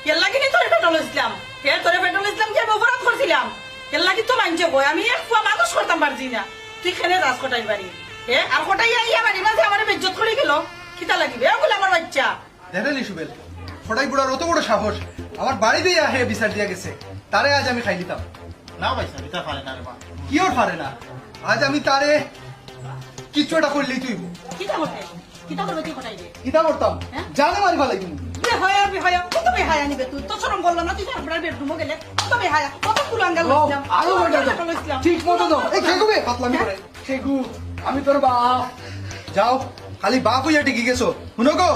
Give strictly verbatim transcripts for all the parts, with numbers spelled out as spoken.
এর লাগি নি তোরে পেটো লইছিলাম। হে, তোরে পেটো লইছিলাম কি আমি অপরাধ করছিলাম? এর লাগি তো মানষে কয় আমি এক পুয়া মানুষ করতাম পারছি না। তুই কেনে যাস কটাই বাড়ি? হে, আর কটাই আইয়া বাড়ি মাঝে আমারে বেইজ্জত করি গেল। কিতা লাগিবে? ও বলে আমার বাচ্চা। দেখলে নি সুবেল, কটাই বুড়ার অত বড় সাহস, আমার বাড়িত আইয়া হে বিচার দিয়া গেছে, তারে আজ আমি খাইলিতাম। না ভাই সাহেব, ইতা পারে না রে বা। কি ওর পারে না? আজ আমি তারে কিচ্ছু একটা করলেই তুই। কিতা করতে? কিতা করবে তুই কটাই রে? কিতা করতাম? হ্যাঁ? জানে মারি ফালাই দিমু। বেহায়া, বেহায়া, কত বেহায়া নিবে তুই? তোর শরম করলো না? তুই তারপরে বেডরুমে গেলে কত বেহায়া, কত কুলাঙ্গার ও, লইছিলাম। আরো কত ঘন্টা দাও। লইছিলাম। ঠিক মতো দাও। এই খেগু বে, ফাতলামি হ্যাঁ? করে। খেগু, আমি তোর বাপ। যাও, খালি বাপ হইয়া টিকি গেছো। শুনো গো,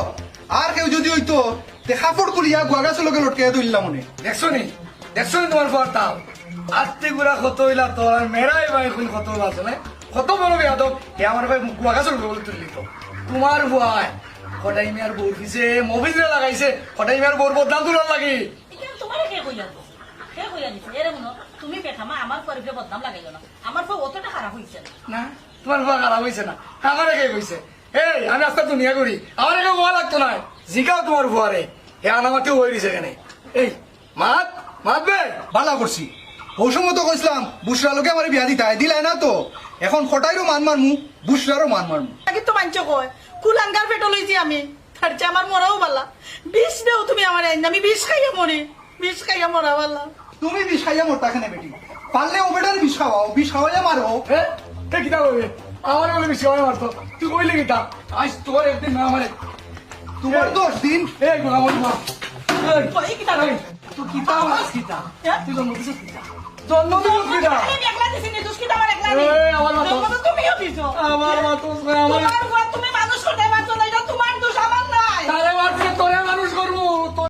আর কেউ যদি হইতো, তে কাপড় খুলিয়া গুয়া গাছর লগে লটকাইয়া ধরলাম মনে। দেখছো নি? দেখছো নি তোমার ফুয়ার তাল? আত্তি গুড়া কত হইলা তো, আর মেরাই ভাই এখন কত হইলা আছে না? কত বড় বেয়াদব, হে আমার ভাই গুয়া গাছর লগে তুললি তো। তোমার ফুয়ায় কটাই মিয়ার বউর পিছে মফিজরে লাগাইছে, কটাই মিয়ার বউর বদনাম তুলার লাগি। ইখান তোমারে কে কইয়া দিছে? কে কইয়া দিছে? এরে মনো, তুমি বেটা মা আমার ফুয়ার উপরে বদনাম লাগাইও না। আমার ফুয়া অতটা খারাপ হইছে না। না, তোমার ফুয়া খারাপ হইছে না, আমারে কে কইছে? এই, আমি আস্তা দুনিয়া করি, আমারে কেউ কওয়া লাগতো নায়। জিগাও তোমার ফুয়ারে, হে আনামাটি হয়ে দিছে কেনে? এই, মাত, মাত বে। বালা করছি। ও সময় তো কইছিলাম, বুসরার লগে আমারে বিয়া দিতায়, দিলায় না তো। এখন কটাইরও মান মারমু, বুসরারও মান মারমু। আগে তো মানষে কয়, কুলাঙ্গার পেটো লইছি আমি, তার চেয়ে আমার মরাও বালা। বিষ দেও তুমি আমারে আইন, আমি বিষ খাইয়া মরি, বিষ খাইয়া মরা বালা। তুমি বিষ খাইয়া মরতা কেনে বেটি? পারলে ও বেটার বিষ খাওয়াও, বিষ খাওয়াইয়া মারো। এ? এ কিতা কইবে? আমার বলে বিষ খাওয়াই মারতো। তুই কইলি কিতা? আজ তোর একদিন না আমারে। তোমার দশ দিন। এই গোলাম, ওই মা। এই, কই কিতা কই? এই, তুই কিতা আমার কিতা? হ্যাঁ? তুই জন্ম দিছিস কিতা? জন্ম দিছিস কিতা? আমি একলা দিছি নি, দোষ কিতা আমার একলা নি? এই, আমার মা তো জন্ম তো তুমিও দিছো। আমার মা তো, আমার তোমার ঘর তুমি মানুষ করতে পারছো না, এটা তোমার